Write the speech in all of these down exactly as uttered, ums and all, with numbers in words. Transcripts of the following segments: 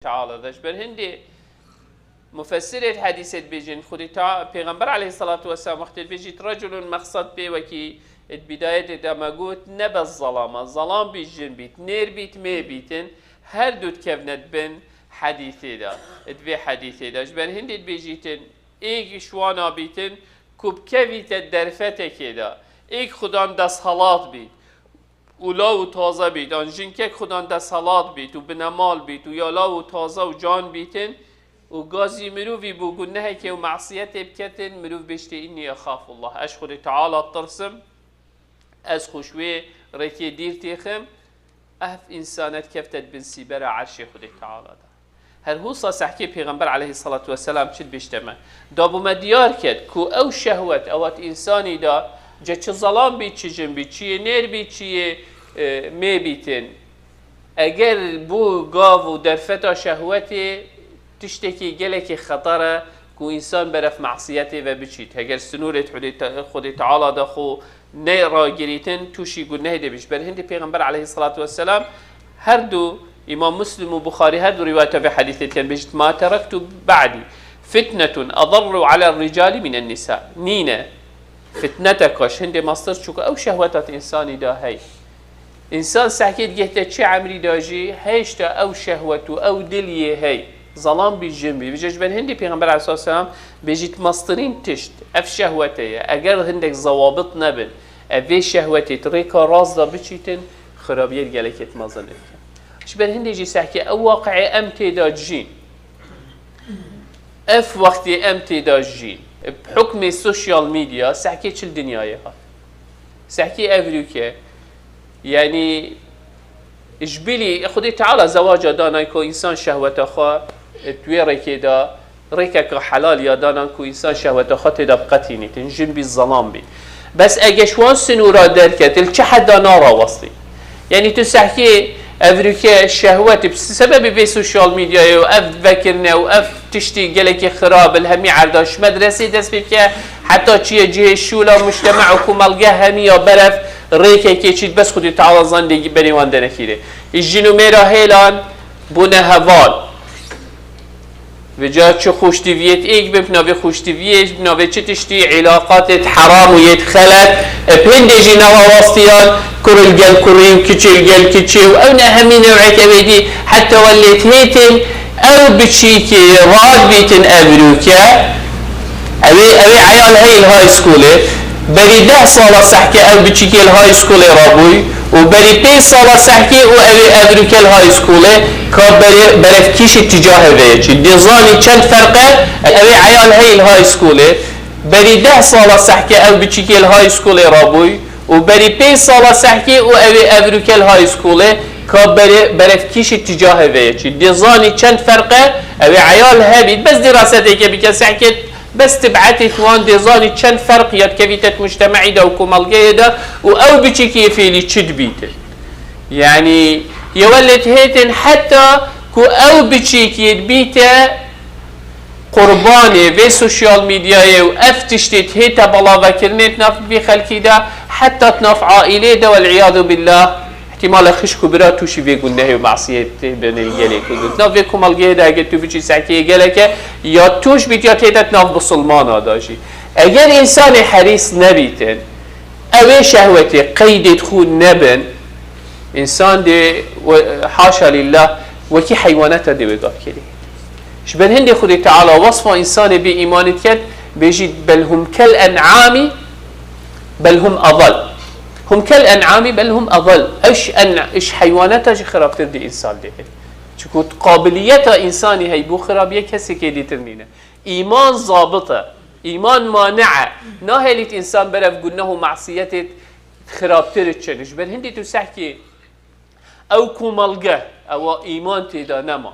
Teala de. Ji ber hindê mufessirê di hedîsê dibêjin, Xwedê Teala, Pêxember aleyhissalatu vesselam wextê dibêjît, reculun mexsed pê wekî di bidayetê de me got, ne bes zelama, zelam bît, jin bît, nêr bît, mê bîtin, her du dikevne di bin hedîsê de, di vê hedîsê de. Ji ber hindê dibêjîtin, êk ji wana bîtin ku bikevîte derfetekê de, êk xudan desthilat bît û law û taze bît, an jinkek xudan desthilat bît û binemal bît û ya law û taze û can bîtin û gazî mirovî bo gunehekê û masiyetê biketin, mirov bêjtê, "Înnî exafullah, ez ji Xwedê Teala tirsim, ez xwe ji wê rêkê dîr têxim." Ev însanet kefte di bin sîbera erşê Xwedê Teala de. Her husa sehkê Pêxember aleyhissalatu vesselam çi dibêjte me? Da bo me diyar ket ku ew şehwet, ew hat însanî da, ce çi zelam bît, çi jin bît, çi yê nêr bît, çi yê, e, mê bîtin. Eger bû gav û derfeta şehwetê tiştekî gelekî xeter e ku însan berev masiyetê ve biçît. Heger sinûrê Xwedê Te-, Xwedê Teala de xwe ne ragirîtin, tûşî gunehê dibî. Ji ber hindê Pêxember aleyhissalatu vesselam her du, Îmam Muslim û Buxarî her du rîwayeta vê hedîsê dikin, bêjit, "Ma terektu ba'dî fitnetun edarru ala ricali minen nisa." Nîne fitneteka ji hindê mestir, çunku ew şehweta di însanî de hey. Însan sehkê digihte çi emrî de jî, hêşta ew şehwet û ew dil yê hey. Zelam bî, jin bî. Vêce ji ber hindê Pêxember aleyhissalatu vesselam bêjît, mestirîn tişt, ev şehwete ye. Eger hindek zewabit nebin, ev vê şehwetê di rêka rast de biçîtin, xirabiyet gelekê mezin dikin. Ji ber hindê jî sehkê ew waqiê em tê de dijîn. Ev wextê em tê de dijîn. Bi hukmê sosyal medya sehkê çil dinyayê hat. Sehkê evrûke. Yanî ji bilî Xwedê Teala zewaca dana ku însan şehweta xwe di wê rêkê de rêkeke helal ya dana ku însan şehweta xwe tê de biqetînîtin, jin bî, zelam bî. Bes ege ji wan sinûra derket, li çi heda narawestî? Yanî tu sehkê evrûke şehwet bi sebebê vê sosyal medyayê û ev vekirine û ev tiştî gelekî xirab li hemî erda ji medresê dest pê bike, heta çiye cihê şûla mujtema û komelge hemiya berev rêkekê çît bes Xwedê Teala zan dê berê wan denekîrê. Jin û mêra hêlan bûne heval. Vêca çi xweştiviyê êk bin, bi navê xweştiviyê, bi navê çi tiştî, îlaqatê heram û yê xelet, e, pêndê jî nava wastiyan, kur li gel kurî û kiçî li gel kiçî û ew ne hemî newek ew ê dî, heta welê hêtin ew biçîkê rad bîtin evrûke, ew ê, ew ê eyal hey li high schoolê, berî deh sala sehke ew biçîkê li high schoolê rabûy û berî pênc sala sehkê û ew ê evrûke li high schoolê ka berê, berevkîşî ticahê vê yekî. Dê zanî çend ferq e, ew ê eyal hey li high schoolê, berî deh sala sehke ew biçîkê li high schoolê rabûy û berî pênc sala sehkê û ew ê evrûke li high schoolê ka berê, berevkîşî ticahê vê yekî. Dê zanî çend ferq e, ew ê eyal hebît, bes dîraseteke bike sehkê. Bes tibetê wan dê zanî çend ferq ya dikevîte di mujtemeî de û komelgeyê de û ew biçîkê fêlî çi dibîte. Yanî, yê welê dihêtin heta ku ew biçîkê dibîte qurbanê vê sosyal medyayê û ev tiştê dihête belavekirinê di nav vî xelkî de, heta di nav aîlê de, wel'iyadu billah. Îhtîmal e xişk û bira tûşî vê gunehê û masiyetê bin ê gelê ku dû. Di nav vê komelgeyê de eger tu biçî sehkeyê geleke ya tûş bît ya tê de di nav bisilmana de jî. Eger însanê herîs nebîtin, ew ê şehwetê qeydê xwe nebin, însan dê we-, haşa lillah wekî heywaneta dê wê gav kirî. Ji ber hindê Xwedê Teala wesfa însanê bê îmanê diket, bêjî, "Bel hum kel en'amî, bel hum adal." Hum kel en'amî, bel hum adal. Ew ji en-, ji heywaneta jî xirabtir dê însan dê. Çunku qabiliyeta însanî heybû xirabiye kesekê dîtir nîne. Îman zabit e. Îman mane e. Nahêlît însan berev guneh û masiyetê xirabtir çin. Ji ber hindê tu sehkî Ew komelge, ewa îman tê de nema,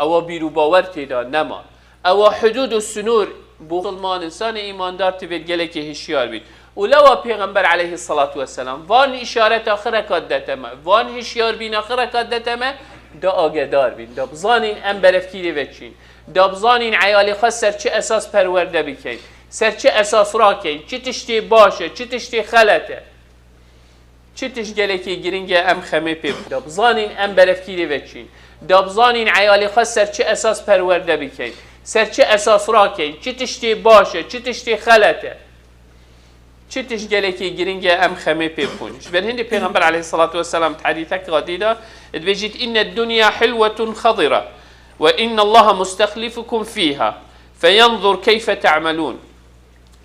ewa bîr û bawer tê de nema, ewa hudûd û sinûr bo misilman, însanê îmandar divê gelekê hişyar bît. Û lewa Pêxember aleyhisselatu vesselam van îşareta xireka dete me, van hişyarbîna xireka dete me, da agedar bîn, da bizanîn em berevkî dê veçîn, da bizanîn eyalê xwe ser çi esas perwerde bikeyn, ser çi esas rakeyn, çi tiştê baş e, çi tiştê xelet e. Çi tişt gelekî giring e em xemê pê bixin. Da bizanîn em berevkî dê veçîn. Da bizanîn eyalê xwe ser çi esas perwerde bikeyn, ser çi esas rakeyn, çi tiştê baş e, çi tiştê xelet e. Çi tişt gelekî giring e em xemê pê bixwin. Ji ber hindê Pêxember aleyhissalatu vesselam di hedîseke dî de dibêjît, "Inne dunya hilwetun xadira ve inne Allaha mustexlifukum fiha feyanzur keyfe te'melûn.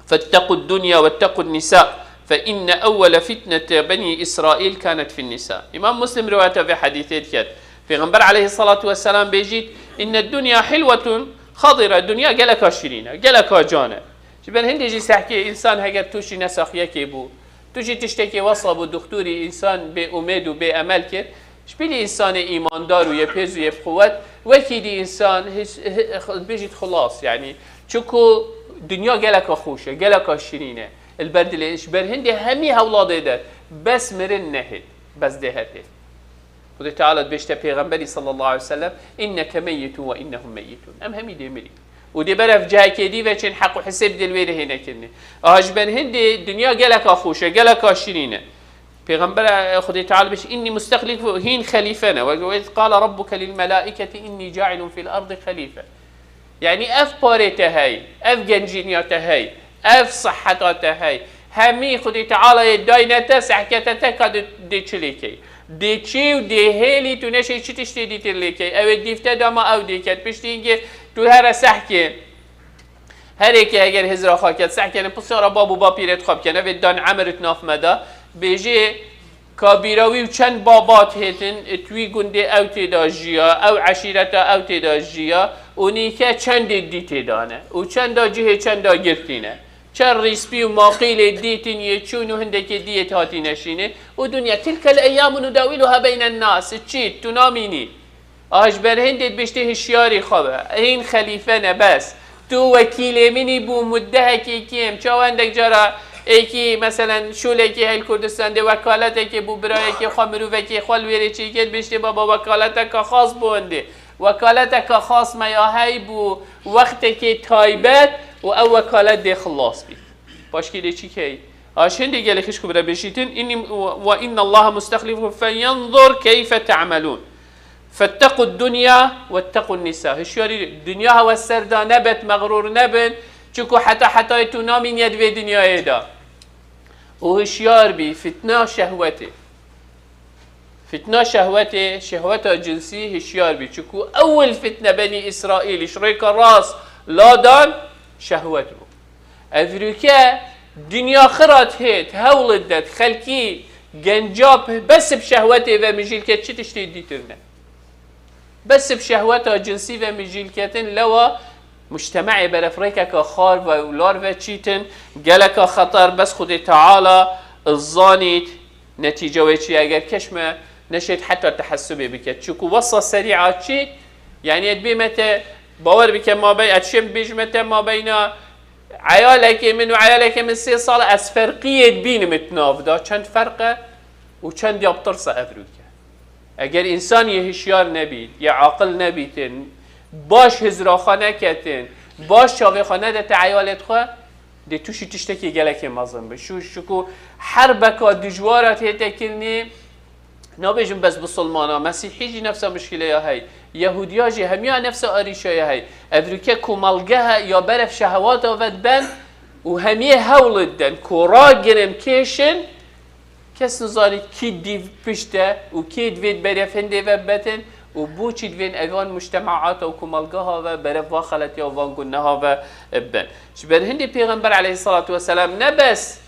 Fettequ dunya wettequ nisa fe inne ewwele fitnete beni İsrail kanet fin nisa." Îmam Muslim rivayeta vê hedîsê diket. Pêxember aleyhissalatu vesselam bêjît, "Inne dunya hilwetun xadira." Dunya geleka şirîn e, geleka can e. Ji ber hindê jî sehkê însan heger tu jî nesaxiyekê bû, tu jî tiştekê wesa bû, duxturî însan bê umêd û bê emel kir. Ji bilî însanê îmandar û yê pêz û yê biquwet, wekî dî însan his-, hi-, hi-, bêjît xilas, yanî çiku dinya geleka xweş e, geleka şirîn e. Li ber dilê, ji ber hindê hemî hewladê de bes mirin nehêt, bes dê hetê. Xwedê Teala dibêjte Pêxemberî sallallahu aleyhi ve sellem, "Inneke meyyitun ve innehum meyyitun." Em hemî dê mirî. Û dê berev cihekê dî ve çên heq û hisêb dê li wê re hêne kirinê. Aha ji ber hindê dinya geleka xweş e, geleka şirîn e. Pêxember, e, Xwedê Teala dibêje, "Inni mustekhlif", hîn xelîfe ne. Ve, "Ve iz qala rabbuke lil melaiketi inni cailun fil ardi xelife." Yanî ev parê te hey, ev gencîniya te hey, ev siheta te hey, hemî Xwedê Tealayê dayne te, sehkete te ka dê, dê çi lê key? Dê çi û dê hêlî tu neşê çi tiştê dîtir lê key? Ew ê dîv te dama ew dê ket. Piştî hingê tu here sehkê. Herêkê eger hizra xwe ket, sehkene pisyara bab û bapîrê xwe bikene, vê dan emir di nav me de, bêjê, Kabîra wî û çend babat hêtin, di wî gundê ew tê de jiya, ew eşîreta ew tê de jiya û nîke çendê dî tê de ne û çenda cihê çenda girtî ne. Çend rîspî û maqîlê dîtin yê çûn û hindekê diyê hatîne şînê û dinya, "Tilkel eyyamu nudawwiluha beynen nas", çî, tu namînî. A ji ber hindê dibêjtê hişyarî xwe be. Hîn xelîfe ne bes. Tu wekîlê min î bû muddehekî kêm. Çawa hindek cara êkî, meselen, şûlekî heyl Kurdistan de wekaletekê bû, birayekê xwe, mirovekê xwe li wêrê çêkê dibêjtê, baba, wekaleteka xas bû hindê. Wekaleteka xas me ya hey bû, wextekê taybet û ew wekalet dê xilas bî. Paşkê dê çi key? A ji hindê gelê xişk û bira bêjîtin, "Inni ve inna Allaha mustexlifukum feyanzur keyfe te'melûn. Fettequ dunya wettequ nisa." Hişyarî, dinya hewe ser da nebet, mexrûr nebin. Çiku heta hetayê tu namîniye di vê dinyayê de. Û hişyar bî, fitna şehwetê. Fitna şehwetê, şehweta cinsî hişyar bî. Çiku ewil fitne Benî Îsraîlî ji rêka rast ladan şehwet bû. Evrûke dinya xirat hêt, hewl det, xelkî genca p-, bes bi şehwetê ve mijîl ket, çi tiştê dîtir ne. Bes bi şehweta cinsî ve mijîl ketin, lewa mujtema'ê beref rêkeka xar ve û lar ve çîtin, geleka xeter, bes Xwedê Teala zanît, netîce wê çi ye, eger keş me neşêt heta tehessubê biket. Çiku wesa serî'a çi, yanî, ez dibême te, bawer bike, mabey-, ez dişêm bêjime te, mabeyna eyalekê min û eyalekê min sê sal e, ez ferqiyê dibînim di nav de. Çend ferq e û çend ya bi tirs e evrûke. Eger însan yê hişyar nebît, yê aqil nebîtin, baş hizra xwe neketin, baş çavê xwe nedete eyalêt xwe, dê tu jî tiştekî gelekê mezin bi. Şu, şu ku herbeka dijwara tête kirinê, nabêjim bes bisilmana, mesîhî jî nefsa mişkîleya hey, yehûdiya jî hemiya nefsa arîşeya hey. Evrûke komelgehe ya berev şehewata ve diben û hemiyê hewl diden ku ragirin kêşin, kes nizanî kî dîv pişt e û kê divê di berê hindê ve betin û bo çî divên evan mujtemaata û komelgeha ve berev va xeletiya û van guneha ve bin. Ji ber hindê Pêxember aleyhissalatu vesselam ne bes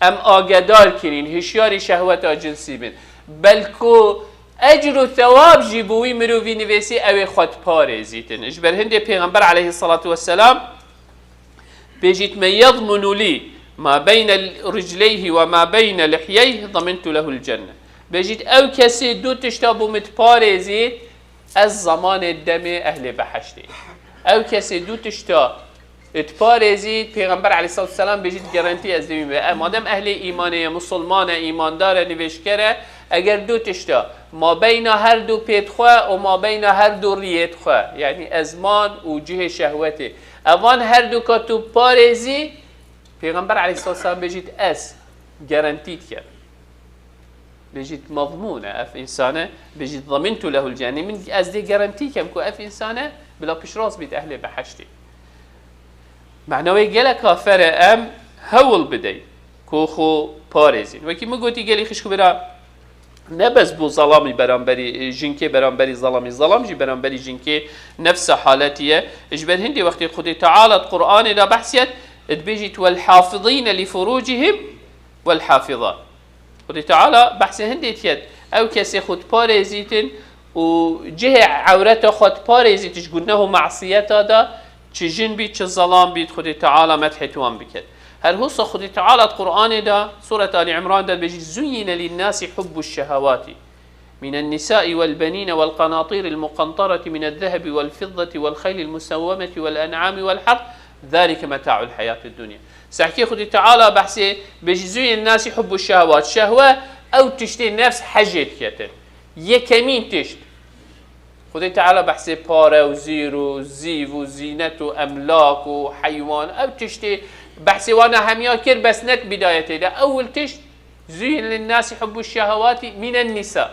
em agedar kirîn, hişyarî şehweta cinsî bin, belku ecr û thewab jî bo wî mirovî nivêsî ew ê xwe diparêzîtin. Ji ber hindê Pêxember aleyhissalatu vesselam Bêjît, "Men yedmunu lî ma beyne ricleyhi ve ma beyne lihyeyh, demintu lehul cenne." Bêjît, "Ew kesê du tişta bo min diparêzî, ez zemanê demê ehlê behiştê." Ew kesê du tişta diparêzî, Pêxember aleyhissalatu vesselam bêjît, "Garantî ez dê wî me." E, madem ehlê îmanê ye, musulman e, îmandar e, nivêjker e, eger du tişta, mabeyna her du pêt xwe û mabeyna her du riyêt xwe, yanî ezman û cihê şehwetê, evan her du ka tu parêzî, Pêxember aleyhissalatu vesselam bêjît, ez garantî dikim. Bêjît mezmûn e ev însane, bêjît zemintu lehul cennî. Min ez dê garantî kem ku ev însane bila piştrast bît ehlê behiştê. Mena wê geleka fer e em hewl bidey ku xwe parêzîn. Wekî min gotî gelî xişk û bira ne bes bû zelamî beramberî, e, jinkê beramberî zelamî, zelam jî beramberî jinkê nefsa haletî ye. Ji ber hindê wextê Xwedê Teala di Qur'anê de behsiyet, dibêjît, "Wel hafizîne li furucihim wel hafizat." Xwedê Teala behsê hindê diket, ew kesê xwe diparêzîtin û cihê ewreta xwe diparêzît ji guneh û masiyeta de, çi jin bît, çi zelam bît, Xwedê Teala medhê wan biket. Her hosa Xwedê Teala di Qur'anê de, Suret Ali Imran de dibêjî, "Zuyyine linnasi hubbu şehawati minen nisa'i wel benine wel qanatir el muqantarati minel zehebi wel fiddati wel xeyli el musawwameti wel en'ami wel harth, zalike meta'ul hayati dunya." Sehkê Xwedê Teala behsê bêjî, "Zuyyine linnasi hubbu şehawat." Şehwe ew tiştê nefs hejê diketin. Yekemîn tişt. Xwedê Teala behsê pare û zîr û zîv û zînet û emlak û heywan, ew tiştê behsê wana hemiya kir, bes ne di bidayetê de. Ewil tişt, "Zuyyine linnasi hubbu şehawati minen nisa."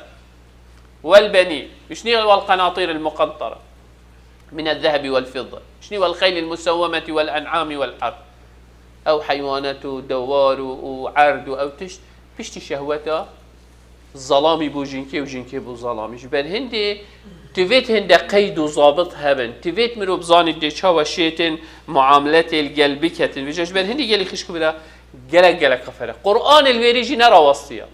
Wel benî, û şinî wel qenatir el muqentara min el zehebi wel fidda. Şinî wel xeyl el musewwemeti wel en'ami wel harth. Ew heywanet û dewar û, û erd û ew tişt, piştî şehweta zelamî bû jinkê û jinkê bû zelamî. Ji ber hindê divêt hinde qeyd û zabit hebin. Divêt mirov bizanî dê çawa şêtin muameletê li gel biketin. Vêca ji ber hindê gelî xişk û bira gelek gelek xefere. Qur'an li vêrî jî nerawestiya.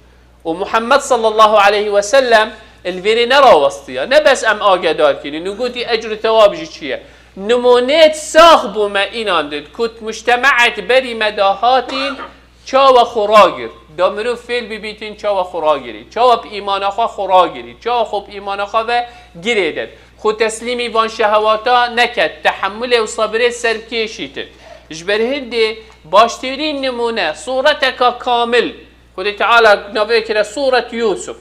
Û Muhammed sallallahu aleyhi ve sellem li vêrê nerawestiya. Ne bes em agedar kirin û gotî ecr û tewab jî çi ye. Nimûneyet sax bû me înan did ku mujtemaet berî me dahatîn çawa xwe ragirt. Da mirov fêl bibîtin çawa xwe ragirî. Çawa bi îmana xwe xwe ragirî. Çawa xwe bi îmana xwe ve girê ded. Xwe teslîmî van şehewata neket. Tehemulê û sebirê ser bikêşîtin. Ji ber hindê baştirîn nimûne, sûreteka kamil. Xwedê Teala navê kire Sûret Yûsuf.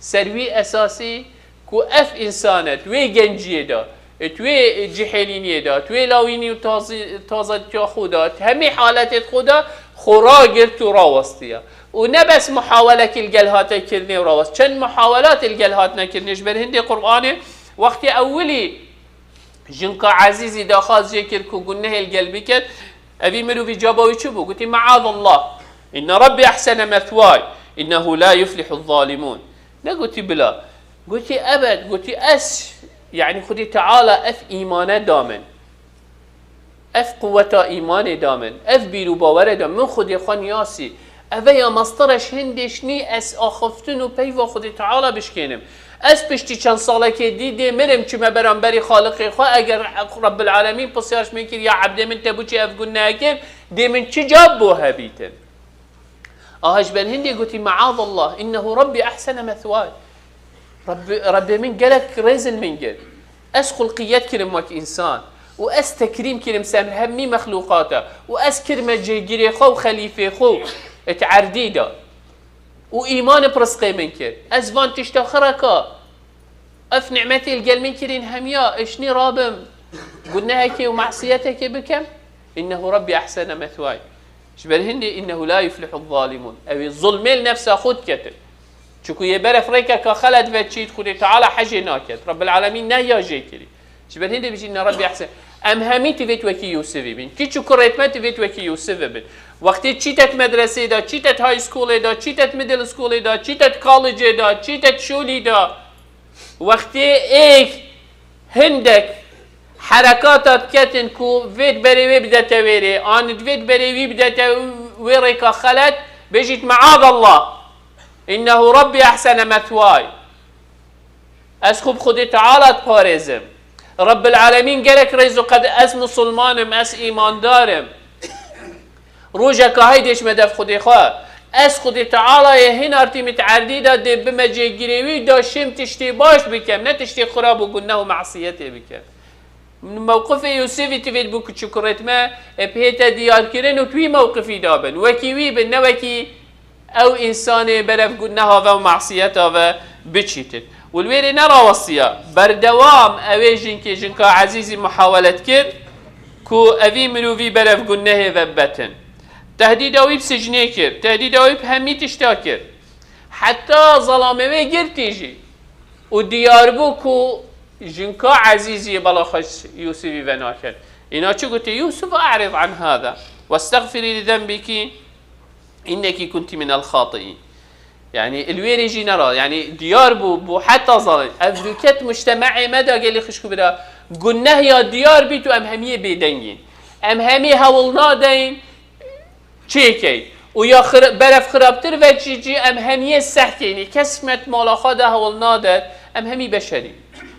Ser wî esasî ku ev însan e, di wê genciyê de, di wê cihêlîniyê de, di wê lawînî û tazî-, tazetiya xwe de, di hemî haletê xwe de xwe ragirt û rawestiya. Û ne bes muhawelekî li gel hate kirinê û rawest. Çend muhawelatê li gel hatine kirinê ji ber hindê Qur'anê wextê ewilî Jinka ezîzî daxwaz jê kir ku gunehê li gel biket, evî mirovî caba wî çi bû? Gotî, "Meazallah, inne Rabbî ehsene mesway, innehu la yuflihu zalimun." Negotî bila. Gotî, "Evet," gotî, "ez, yani Xwedê Teala ev îmane da min. Ev quweta îmanê da min. Ev bîr û bawere da min. Min Xwedê xwe niyasî." Eve ya mestira ji hindê şinî ez axiftin û peyva Xwedê Teala bişkênim. Ez piştî çend salekê dî dê mirim çime beramberî Xaliqê xwe, eger Rebbil Alemîn pisyar ji min kir, ya ebdê min te bû çi ev guneh kir, dê min çi cab bo hebîtin? Aha ji ber hindê gotî, "Meazallah, innehu Rabbi ehsene mesway." Rabbê, Rabbê min gelek rêz li min girt. Ez xulqiyet kirim wek însan. Û ez tekrîm kirim ser hemî mexlûqata. Û ez kirime cêgirê xwe û xelîfê xwe û et erdî de. Û îman û rizqê min kir. Ez van tişta xireka. Ev nimetê li gel min kirîn hemiya, ez şinî rabim gunehekê û masiyetekê bikem. Innehu Rabbi ehsene mesway. Ji ber hindê innehu la yuflihu zalimun. Ew ê zulmê li nefsa xwe diketin. Çiku yê beref rêkeka xelet ve çît Xwedê Teala hejê naket. Rebbil Alemîn nehya jê kirî. Ji ber hindê bijî inne Rabbî ehsen. Em hemî divêt wekî Yûsivî bin. Kiç û kurêt me divêt wekî Yûsivî bin. Wextê çîtet medresê de, çîtet high schoolê de, çîtet middle schoolê de, çîtet collegeê de, çîtet şûlî de, wextê êk hindek herekata diketin ku vêt berê wê bidete wêrê, an divêt berê wî bidete wê rêka xelet, bêjît, "Meazallah, innehu Rabbî ehsene mesway." Ez xwe bi Xwedê Teala diparêzim. Rebbil Alemîn gelek rêz û qed, ez misilman im, ez îmandar im. Rojeka hey dêşme dev Xwedê xwe. Ez Xwedê Teala yê hin artî min erdî de dê bime cêgirê wî da şêm tiştê baş bikem, ne tiştê xirab û guneh û masiyetê bikem. Mewqifê Yûsivî tivêt bû ku çi kurêt me, ê pê te diyar kirin û tu wî mewqifî de bin. Wekî wî bin, ne wekî ew însanê berev guneha ve û masiyeta ve biçîtin. Û li wêrê nerawestiya. Berdewam ew ê jinkê, jinka ezîzî muhawele dikir ku evî mirovî berev gunehê ve bibetin. Tehdîda wî bi sicnê kir. Tehdîda wî bi hemî tişta kir. Heta zelamê wê girtî jî. Û diyar bû ku jinka ezîzî bala xwe ji Yûsifî venaket. Îna çi gotî? Yûsif, e'rid an hada. Westexfirî li denbiki, inneki kunti minel xati'în. Yani, li wê rê jî nera. Yani, diyar bû, bû heta zalê. Ev rûket mujteme'ê me de gelî xişk û bira. Guneh ya diyar bît û em hemiyê bêdengîn. Em hemî hewl nadeyin çêkey. Û ya xir-, beref xirabtir ve jî, jî em hemiyê sehkeyni. Kes met mala xwe de hewl nader. Em hemî beşerî.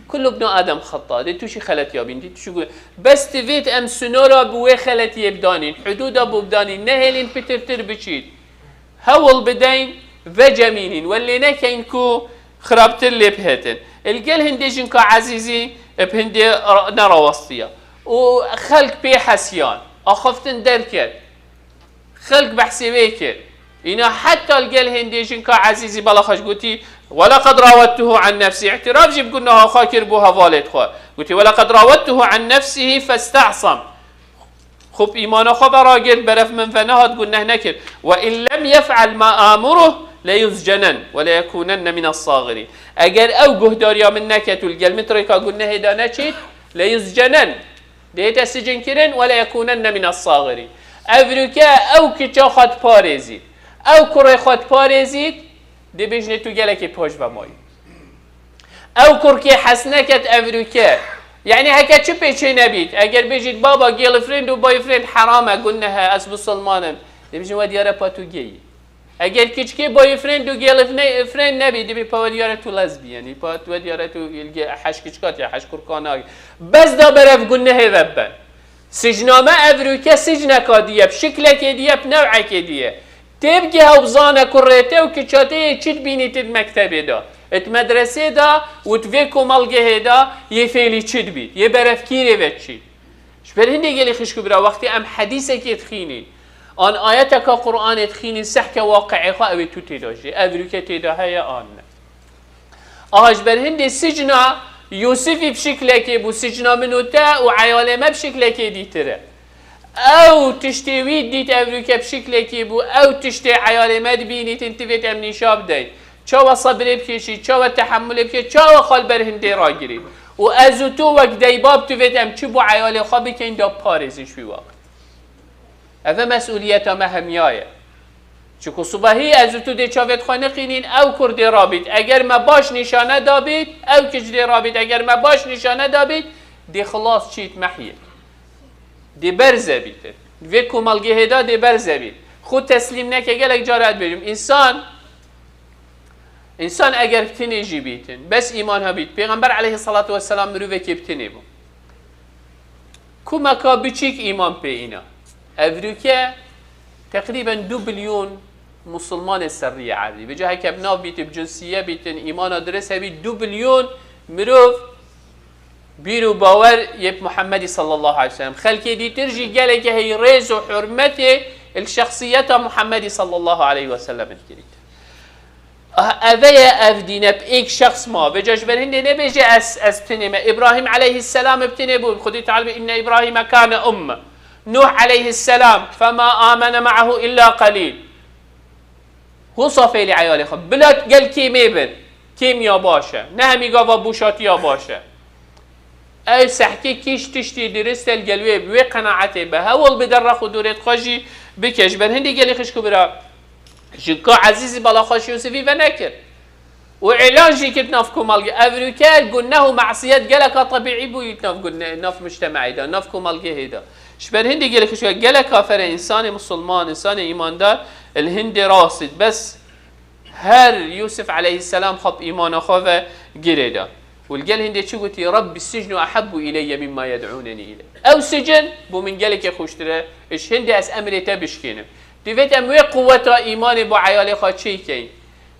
Kullu bnu Adem xeta. Dê tu jî xeletiya bîn. Dê tu jî gu-, bes divêt em sinora bi wê xeletiyê bidanîn. Hudûda bû bidanîn. Nehêlin pitirtir biçît. Hewl bideyn vecemînîn, we lê nekeyn ku xirabtir lê bihetin. Li gel hindê jinka ezîzî bi hindê ra-, nerawestiya. Û xelk pê hesiyan, axaftin derket. Xelk behsê wê kir. Îna heta li gel hindê jinka ezîzî bala xwe ji gotî, "Weleqed rawettuhu an nefsî." Îtiraf jî bi guneha xwe kir bo hevalêt xwe. Gotî, "Weleqed rawettuhu an nefsî festesam." Xwe bi îmana xwe ve ragirt, beref min ve nehat, guneh nekir. "Ve in lem yef'el ma amuruh leyuzcenen ve leyekûnenne mines sagirin." Eger ew guhdariya min neket û li gel min di rêka gunehê de neçît, leyuzcenen, dihête sicin kirin, ve leyekûnenne mines sagirin. Ev rûke ew kiça xwe diparêzît. Ew kurê xwe diparêzît, dê bêjinê tu gelekî paş ve mayî. Ew kurkê hez neket ev rûke. Yani heke çi pê çê nebît, eger bêjît baba, girlfriend û boyfriend heram e, guneh e, ez musulman im. Dê bêjin we diyar e pa tu gay î. Eger kiçkê boyfriend û girlfriend nebî, dê bê pa we diyar e tu lesbian î, pa we diyar e tu ilgi heş kiçkat ya heş kurkan nagî. Bes da berev gunehê ve bibe. Sicna me ev rûke sicneka diye, bi şiklekê diye, bi new'ekê diye. Tê bigê hew bizane kurê te û kiça te yê çi dibînîtin di mektebê de, di medresê de û di vê komelgehê de yê fêlî çi dibît, yê berevkîrê ve çî. Ji ber hindê gelî xişk û bira, wextê em hedîsekê dixînîn, an ayeteka Qur'anê dixînîn, sehke waqi'ê xwe ew ê tu tê de jî, ev rûke tê de heye an ne. Aha ji ber hindê sicna Yûsifî bi şiklekê bû, sicna min û te û eyalê me bi şiklekê dîtir e. Ew tiştê wî dît ev rûke bi şiklekê bû, ew tiştê eyalê me dibînîtin, divêt em nîşa bideyn. Çawa sebrê bikêşî, çawa tehemulê bikê, çawa xwe li ber hindê ragirî. Û ez û tu wek deyb û bab divêt em çi bo eyalê xwe bikeyn da biparêzin ji wî waqt. Eve mesûliyeta me hemiya ye. Çiku sibehî ez û tu dê çavêt xwe niqînîn, ew kur dê rabît. Eger me baş nîşane dabît, ew kic dê rabît. Eger me baş nîşane dabît, dê xilas çît mehyê. Dê berze bît. Vê komelgehê de dê berze bît. Xwe teslîm neke, gelek cara ez dibêjim. Însan, însan eger bi tinê jî bîtin, bes îman hebît. Pêxember aleyhisselatu vesselam mirovekê bi tinê bû. Kumeka biçîk îman pê îna. Ev rûke teqrîben du bilyon musulmanê serrî ye erdî. Vêca heke bi nav bîtin, bi cinsiye bîtin, îmana dirist hebî, du bilyon mirov bîr û bawer yê bi Muhammedî sallallahu aleyhi ve sellem. Xelkê dîtir jî gelekî hey rêz û hurmetê li şexsiyeta Muhammedî sallallahu aleyhi ve sellem dikirît. Ah, eve ye ev dîne, bi êk şexs ma. Vêca ji ber hindê nebêje ez, ez tinê me. Îbrahîm aleyhisselam bi tinê bû. Xwedî Teala bê, "Inne Îbrahîme kane umme." Nuh aleyhisselam, "Fema amene ma'ahu illa qalîl." Wisa fêlî eyalê xwe. Bila gel kêmê bin. Kêmiya baş e. Ne hemî gava bûşatiya baş e. Ew sehkê kîş tiştî dirist e, li gel wê bi wê qenaetê be. Hewl bide rex û dûrêt xwe jî bike. Ji ber hindê gelî xişk û bira, jinka ezîzî bala xwe ji Yûsifî venekir. Û îlan jî kir nav komelgê. Ev rûke guneh û mesiyet geleka tebîî bûyî nav gune-, nav mujtemeyê de, nav komelgehê de. Ji ber hindê gelî xişk û bira, geleka fere însanê musulman, însanê îmandar li hindê rastît. Bes Her Yûsif aleyhisselam xwe bi îmana xwe ve girê da. Û li gel hindê çi gotî? "Rabbi sicnu ehebbu ileyye mimma yed'ûnenî ileyh." Ew sicin bo min gelekê xweştir e, ji hindê ez emrê te bişkênim. Divêt em wê quweta îmanê bo eyalê xwe çêkeyin.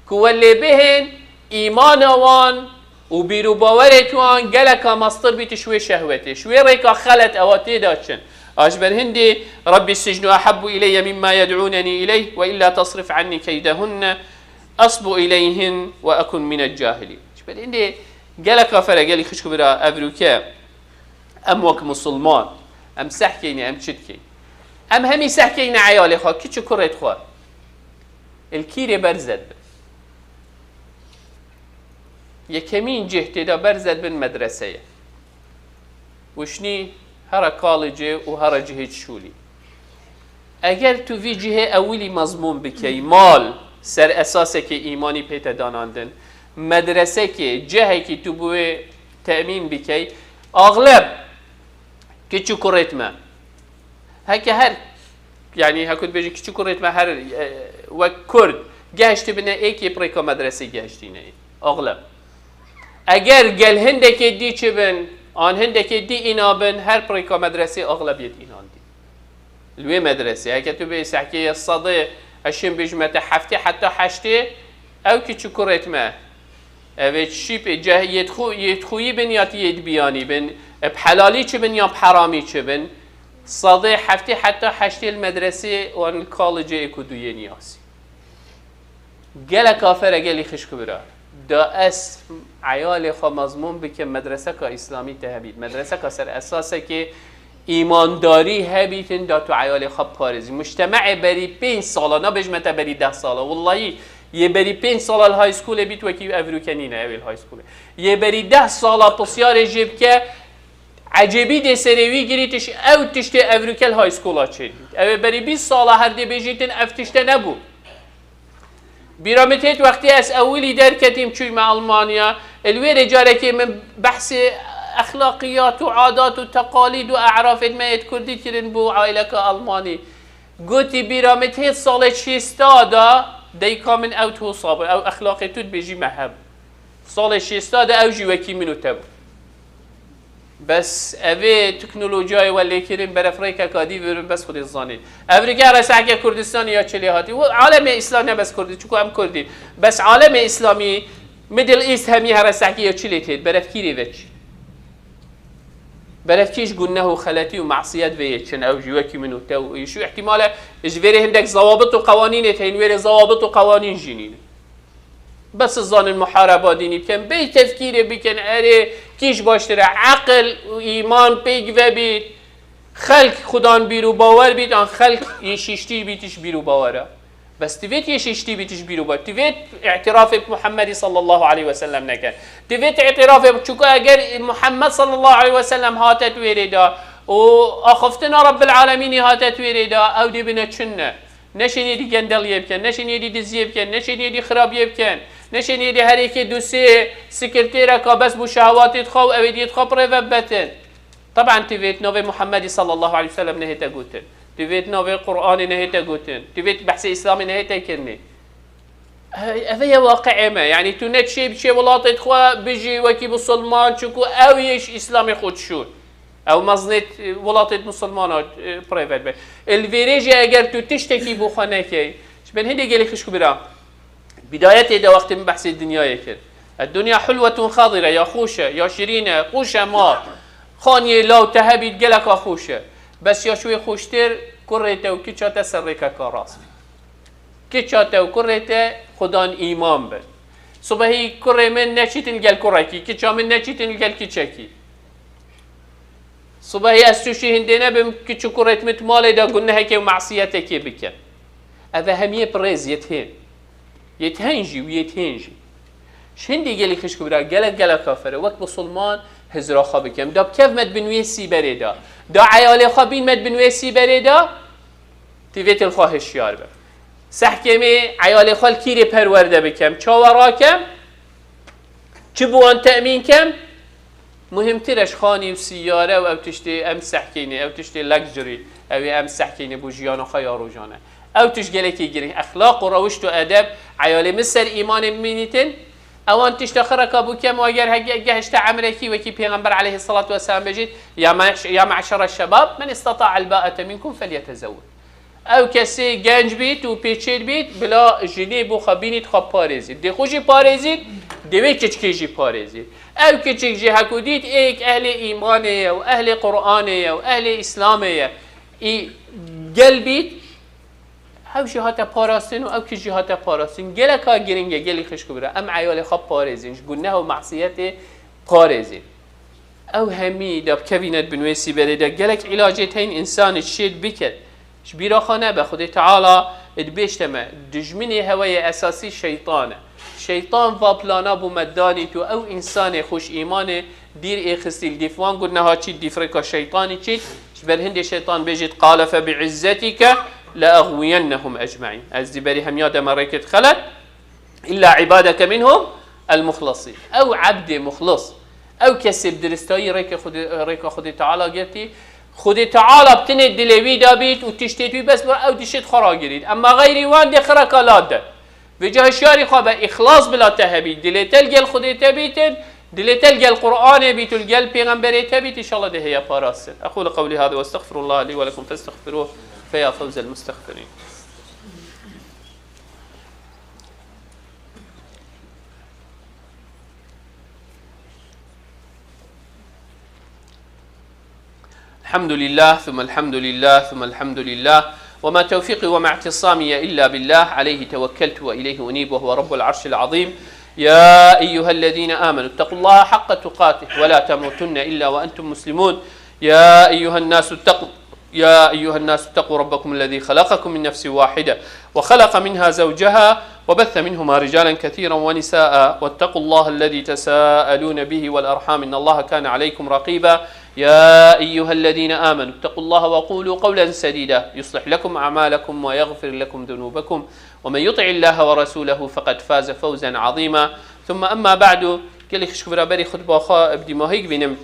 Ku we lê bihên îmana wan û bîr û bawerê wan geleka mestir bît ji wê şehwetê, ji wê rêka xelet ewa tê de çin. A ji ber hindê, "Rabbi sicnu ehebbu ileyye mimma yed'ûnenî ileyh ve illa tasrif anni keydehunne esbu ileyhin ve ekun minel cahilîn." Ji ber hindê geleka fere gelî xişk û bira ev rûke em wek musulman, em sehkeyne, em çi dikeyn? Em hemî sehkeyne eyalê xwe, kiç û kurêt xwe. Li kîrê berze dibe. Yekemîn cih tê de berze dibin medrese ye. Wişnî here kalicê û here cihê çûlî. Eger tu vî cihê ewilî mezmûn bikey, mal ser esasekê îmanî pê te danandin, medresekê, cihekî tu bi wê temîn bikey, axleb kiç û kurêt me. Heke her, yanî heku dibêjin kiç û kurêt me her, e, wek Kurd, gehiştibine êkê bi rêka medresê gehiştîne. Axleb. Eger gel hindekê dî çi bin, an hindekê dî îna bin, her bi rêka medresê axleb yê dî înan dî. Li wê medresê, heke tu bê sehkê ye sedê, ez şim bêjime te heftê heta heştê, ew kiç û kurêt me. Ev ê çi pê, ceh-, yê xu-, yê xuyî bin ya ti yê biyanî bin, e, bi helalî çi bin ya bi heramî çi bin, sedê heftê heta heştê li medresê wan li kalicê êk û duyê niyasî. Gelek afere gelî xişk û bira. Da ez eyalê xwe mezmûn bikim, medreseka îslamî te hebît. Medreseka ser esasekê îmandarî hebîtin, da tu eyalê xwe parêzî. Mujtemeê berî pênc sala, nabêjime te berî deh sala. Wellahî, yê berî pênc sala li high schoolê bît wekî evrûke nîne, ew ê li high schoolê. Yê berî deh sala pisyarê jê bike, ecêbî dê serê wî girîtiş, ew tiştê evrûke li high schoola çêdibît. Ew ê berî bîst sala her dê bêjîtin ev tişte nebû. Bîra min têt wextê ez ewilî derketîm çûyme Almanya, li wê rê carekê min behsê exlaqiyat û adat û teqalîd û e'rafên me yê kurdî kirin bo aileka Almanî. Gotî bîra min têt salê şêsta de dayika min ew tu wisa bû, ew exlaqê tu dibêjî me hebû. Salê şêsta de ew jî wekî min û te bû. Bes evê teknolojiyayê we lê kirin, beref rêkeka dî virin, bes Xwedê zanî. Evrîke resehke Kurdistanê ya çi lê hatî. Û alemê Îslamî ne bes Kurdî, çiku em Kurdî. Bes alemê Îslamî, Middle East hemî here sehkê ya çi lê têt, beref kî rê veçî. Beref kî ji guneh û xeletî û masiyet vê yê çin, ew jî wekî min û te û îşû ihtimale ji vêrê hindek zawabit û qewanînê teyên wêrê zawabit û qewanîn jî nîne. Bes zanin muhareba dînî bikin, bey tefkîrê bikin, erê kî ji baştir e, eqil û îman pêk vebît, xelk xudan bîr û bawer bît, an xelk yê şiştî bît ji bîr û bawera. Bes divêt yê şiştî bît ji bîr û bawer. Divêt îtirafê bi Muhammedî sallallahu aleyhi ve sellem neke. Divêt îtirafê bi, çuku eger Muhammed sallallahu aleyhi ve sellem hate tu wêrê da û axiftina Rabbil Alemînî hate tu wêrê da, ew dê bine çin ne. Neşên êdî gendeliyê bikin, neşên êdî diziyê bikin, neşên êdî xirabiyê bikin, neşên êdî her êkê du sê sekretêreka bes bo şehewatê dixwe û ew êdî dixwe bi rê ve bibetin. Teban tu vêt navê Muhammedî sallallahu aleyhi ve sellem nehête gotin. Tu vêt navê Qur'anê nehête gotin. Tu vêt behsê Îslamê nehête kirinê. Ev, ev ye waqiê me. Yanî tu ne çê biçê welatê xwe bijî wekî musulman, çunku ew yê ji Îslamê xwe dişûn. Ew mezinê, e, welatê musulmana, e, bi rê ve dibe. Li vêrê jî eger tu tiştekî bo xwe nekey, ji bin hindê gelî xişk û bira. Bidayetê de wextê min behsê dinyayê kir. Eddunya hulwetun xadire, ya xweş e, ya şirîn e, xweş e ma. Xaniyê law te hebît geleka xweş e. Bes ya ji wê xweştir kurê te û kiça te ser rêkeka rast. Kiça te û kurê te xudan îman bin. Sibehî kurê min neçîtin gel kurekî, kiça min neçîtin gel kiçekî. Sibehî ez tûşî hindê nebim, kiç û kurêt min di malê de gunehekê û masiyetekê bikin. Ev e hemiyê bi rêz yê tihên. Yê tihên jî û yê tihên jî. Ji hindî gelî xişk û bira, gelek gelek afere. Wek musulman hizra xwe bikim. Da bi kev me di bin wê sîberê de. Da eyalê xwe bîn me di bin wê sîberê de. Divêt li xwe hişyar be. Sehkê me eyalê xwe li kîrê perwerde bikem. Çawa rakem? Çi bi wan temîn kem? Muhimtir e ji xanî û siyare û ew tiştê em sehkeyne, ew tiştê luxury, ew ê em sehkeyne bo jiyana xwe ya rojane. Ew tişt gelekî girîng. Exlaq û rewişt û edeb, eyalê min ser îmanê bimînîtin, ewan tişta xireka bû kem û eger hege-, gehişte emrekî wekî Pêxember aleyhisselatu vesselam bêjît, "Ya me'ş-, ya me'şere şebab, men istata'el ba'ete minkum felyetezewwec." Ew kesê genc bît û pêçêr bît, bila jinê bo xwe bînît xwe parêzît. Dê xwe jî parêzît, dê wê kiçikê jî parêzît. Ew kiçik jî hekû dît êk ehlê îmanê ye û ehlê Qur'anê ye û ehlê Îslamê ye. Î gel bît, hew jî hate parastin û ew kiç jî hate parastin. Geleka giring e, gelî xişk û bira. Em eyalê xwe parêzin, ji guneh û masiyetê parêzin. Ew hemî de bikevîne di bin wê sîberê de gelek îlacê tên însanê çêd biket. Ji bîra xwe nebe, Xwedê Teala Dibêjte me, dijminê hewe yê esasî şeytan e. Şeytan va plana bo me danît û ew însanê xweş îmanê dîr êxistî li dîf wan got, neha çî dîf rêka şeytanî çît, ji ber hindê şeytan bêjit, "Qale fe bi izzetike le eğwiyennehum ecmaîn." Ez dî berî hemiya de me rêkit xelet, "Illa ibadeke minhum el muxlasîn." Ew ebdê muxlis, ew kesê bi diristayî rêkê Xwedê, rêka Xwedê Teala girtî, Xwedê Teala bi tinê dilê wî de bît û tiştê wî bes bi ew dişêt xwe ragirît. Emma xeyrî wan dê xireka la de. Vêca hişyarî xwe be, îxlas bila te hebît. Dilê te li gel Xwedê te bîtin, dilê te li gel Qur'anê bît û li gel Pêxemberê te bît, înşallah dê heye parastin. Ekûlu qewlî hâzî ve estexfirullah lî ve lekum festexfiruh fe ya fewzel mustexfirîn. الحمد لله، ثم الحمد لله، ثم الحمد لله، وما توفيقي وما اعتصامي إلا بالله، عليه توكلت وإليه أنيب، وهو رب العرش العظيم. يا أيها الذين آمنوا اتقوا الله حق تقاته ولا تموتن إلا وأنتم مسلمون. يا أيها الناس اتقوا يا أيها الناس اتقوا ربكم الذي خلقكم من نفس واحدة وخلق منها زوجها وبث منهما رجالا كثيرا ونساء واتقوا الله الذي تساءلون به والأرحام إن الله كان عليكم رقيبا. يا أيها الذين آمنوا اتقوا الله وقولوا قولا سديدا يصلح لكم أعمالكم ويغفر لكم ذنوبكم ومن يطع الله ورسوله فقد فاز فوزا عظيما. ثم أما بعد، gelek xişk biraberî xutba xwe bi dîmahîk bînim.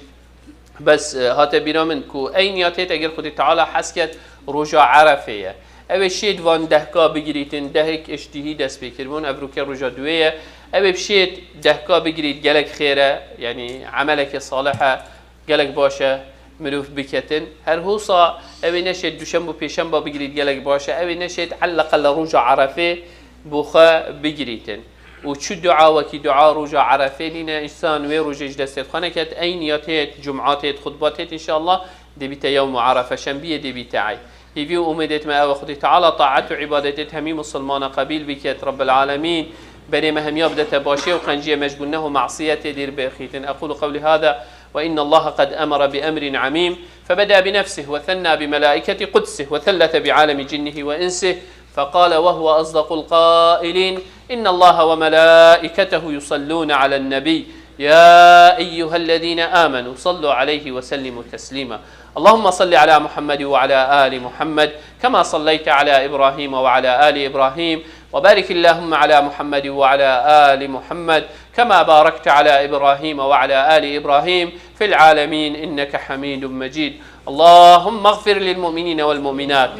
Bes, e, hate bîra min ku eynîya têt eger Xwedê Teala hes ket roja Erefê ye. Ew ê şêt van dehka bigirîtin, dehek êştihî dest pê kiribûn, ev rûke roja duwê ye. Ew ê bişêt dehka bigirît gelek xêr e, yanî emeleke salih e, gelek baş e mirov biketin. Her hosa ew ê neşêt duşemb û pêşemba bigirît gelek baş e, ew ê neşêt elleqelle roja Erefê bo xwe bigirîtin. Û çi dua wekî dua roja Erefê nîne, însan wê rojê ji destê xwe neket, eynîya têt, cum'a têt, xutba têt, înşallah dê bîte yewm û Erefe, şembiyê dê bîte ey. Hîvî û umêdêt me ew e, Xwedê Teala taet û îbadetêt hemî misilmana qebîl biket, Rebbil Alemîn. Berê me hemiya bidete başiyê û qenciyê me ji guneh û masiyetê dîr bêxîtin. Ekûlu qewlî hada ve innallaha qed emere bi emrin emîm. Febeda bi nefsih ve thenna bi melaiketi qudsi ve thellete bi alemi cinnihi ve insih. فقال وهو أصدق القائلين: إن الله وملائكته يصلون على النبي، يا أيها الذين آمنوا صلوا عليه وسلموا تسليما. اللهم صل على محمد وعلى آل محمد كما صليت على إبراهيم وعلى آل إبراهيم، وبارك اللهم على محمد وعلى آل محمد كما باركت على إبراهيم وعلى آل إبراهيم في العالمين إنك حميد مجيد. اللهم اغفر للمؤمنين والمؤمنات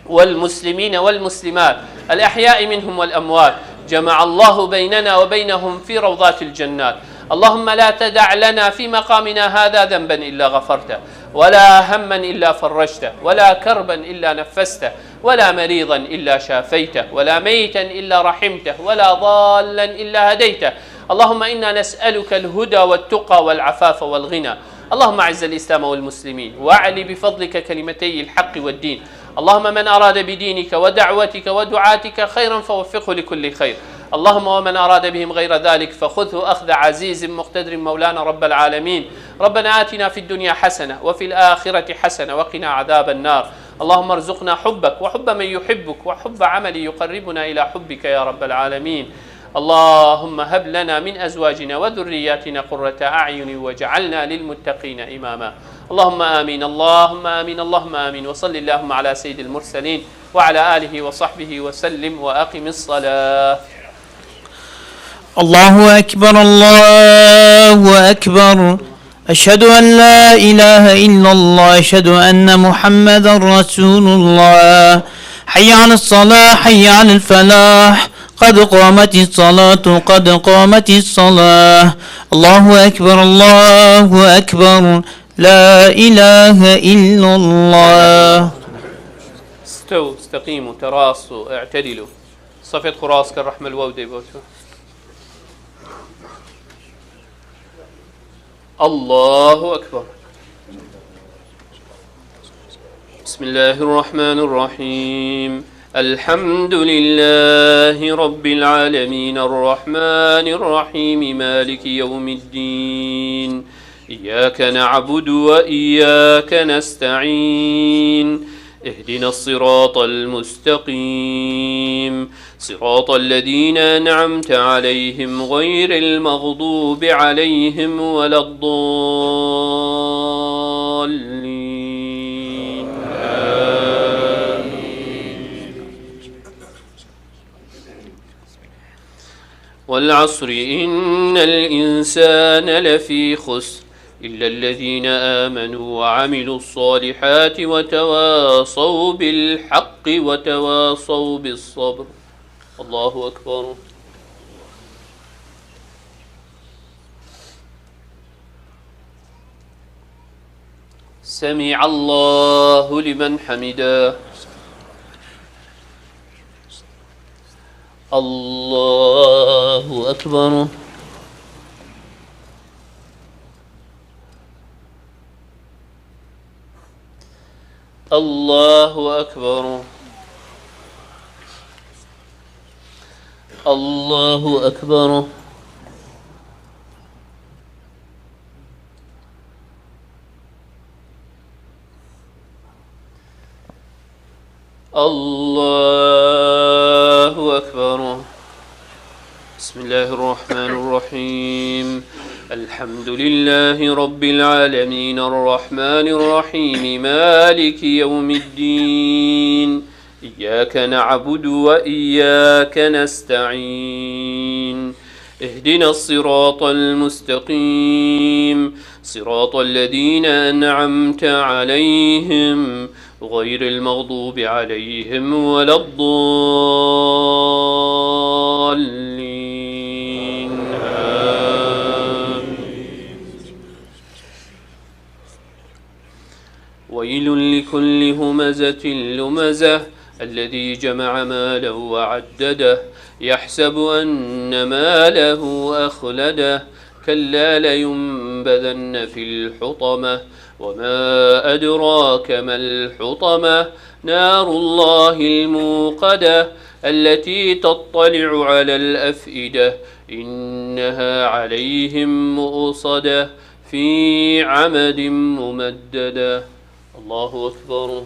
والمسلمين والمسلمات الأحياء منهم والأموات، جمع الله بيننا وبينهم في روضات الجنات. اللهم لا تدع لنا في مقامنا هذا ذنبا إلا غفرته، ولا هما إلا فرجته، ولا كربا إلا نفسته، ولا مريضا إلا شافيته، ولا ميتا إلا رحمته، ولا ضالا إلا هديته. اللهم إنا نسألك الهدى والتقى والعفاف والغنى. اللهم أعز الإسلام والمسلمين، وأعل بفضلك كلمتي الحق والدين. اللهم من أراد بدينك ودعوتك ودعاتك خيرا فوفقه لكل خير. اللهم ومن أراد بهم غير ذلك فخذه أخذ عزيز مقتدر مولانا رب العالمين. ربنا آتنا في الدنيا حسنة وفي الآخرة حسنة وقنا عذاب النار. اللهم ارزقنا حبك وحب من يحبك وحب عمل يقربنا إلى حبك يا رب العالمين. اللهم هب لنا من أزواجنا وذرياتنا قرة أعين واجعلنا للمتقين إماما. اللهم آمين، اللهم آمين، اللهم آمين. وصل اللهم على سيد المرسلين وعلى آله وصحبه وسلم وأقم الصلاة. الله أكبر، الله أكبر. أشهد أن لا إله إلا الله، أشهد أن محمدا رسول الله. حي على الصلاة، حي على الفلاح، قد قامت الصلاة، قد قامت الصلاة. الله أكبر، الله أكبر. لا إله إلا الله. استووا، استقيموا، تراصوا، اعتدلوا. Safêt xwe rast kir, rehme li we û dê bo tu. الله أكبر. بسم الله الرحمن الرحيم. الحمد لله رب العالمين، الرحمن الرحيم، مالك يوم الدين. إياك نعبد وإياك نستعين. اهدنا الصراط المستقيم، صراط الذين أنعمت عليهم غير المغضوب عليهم ولا الضالين. والعصر إن الإنسان لفي خسر إلا الذين آمنوا وعملوا الصالحات وتواصوا بالحق وتواصوا بالصبر. الله أكبر. سمع الله لمن حمده. الله أكبر. الله أكبر. الله أكبر. الله أكبر. بسم الله الرحمن الرحيم. الحمد لله رب العالمين، الرحمن الرحيم، مالك يوم الدين. إياك نعبد وإياك نستعين. اهدنا الصراط المستقيم، صراط الذين أنعمت عليهم، غير المغضوب عليهم ولا الضالين. آمين. ويل لكل همزة لمزة، الذي جمع مالا وعدده، يحسب أن ماله أخلده، كلا لينبذن في الحطمة، وما أدراك ما الحطمة، نار الله الموقدة، التي تطلع على الأفئدة، إنها عليهم مؤصدة، في عمد ممددة. الله أكبر.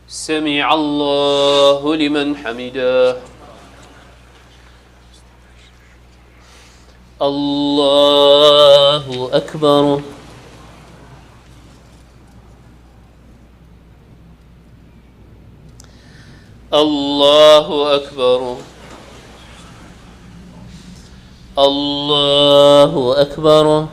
سمع الله لمن حمده. الله أكبر. الله أكبر. الله أكبر.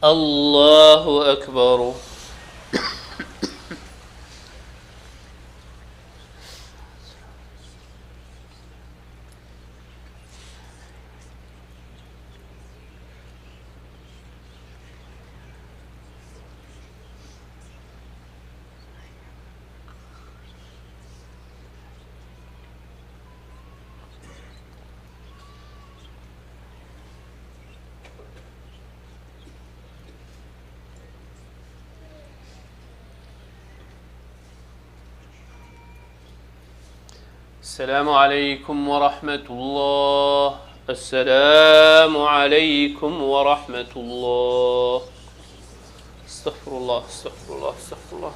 الله أكبر. السلام عليكم ورحمة الله. السلام عليكم ورحمة الله. استغفر الله، استغفر الله، استغفر الله.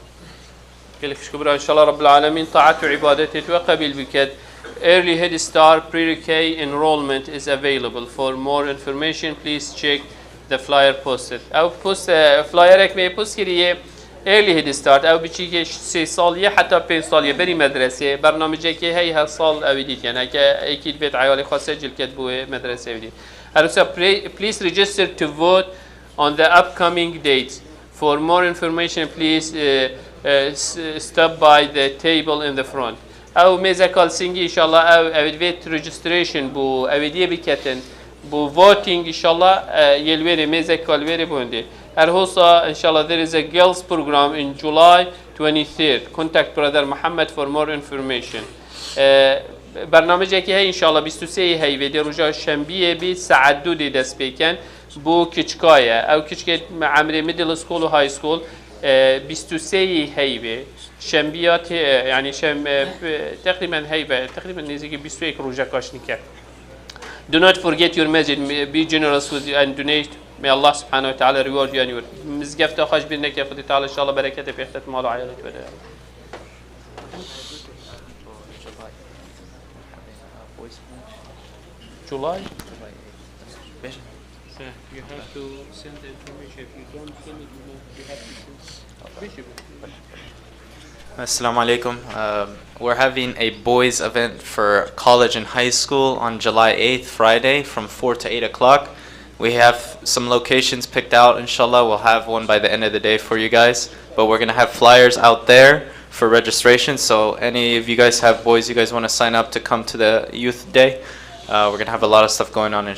Gelek xişk û bira, înşallah Rabbil Alemîn taet û îbadetê we qebîl biket. Early Head Start Pre-K enrollment is available. For more information, please check the flyer posted. Ew post, e, flyerek me post kiriye. Early Head Start, ew biçîkê sê saliye heta pênc saliye berî medresê. Bernamecekê hey her sal ew dît, yani heke êkî divêt eyalê xwe secil ket bo wê medresê wî dît. Her wisa pre-, please register to vote on the upcoming dates. For more information, please, uh, uh, s-, stop by the table in the front. Ew mêzeka li singî, înşallah, ew, ew divêt registration bû, ew ê diyê biketin. Bo voting, înşallah, e, yê li wêrê, mêzeka li wêrê bo hindê. Her hosa, înşallah, there is a girls program in July twenty-third. Contact Brother Muhammed for more information. E, bernamecekê heye, înşallah, bîst û sê heyvê dê roja şembiyê bî, saet du dê dest pê ken. Bo kiçka ye. Ew kiçkê emrê middle school û high school. E, bîst û sê yî heyvê, şembiya tê, e, yani şem, e, p-, teqrîben heyve, teqrîben nêzîkî bîst û yek roja kaşnîke. Do not forget your masjid, be generous with and donate. May Allah subhanahu wa ta'ala reward you and your. Mizgefta xwe ji bîr neke, Xwedê Teala inşallah bereketê pêxtet mal û eyalê we de. July? Yeah, you have to send the information. If you don't send it, you know, you have to send. Assalamu alaikum. Um, we're having a boys event for college and high school on July eighth, Friday, from four to eight o'clock. We have some locations picked out, inshallah. We'll have one by the end of the day for you guys. But we're going to have flyers out there for registration. So any of you guys have boys, you guys want to sign up to come to the youth day, uh, we're going to have a lot of stuff going on,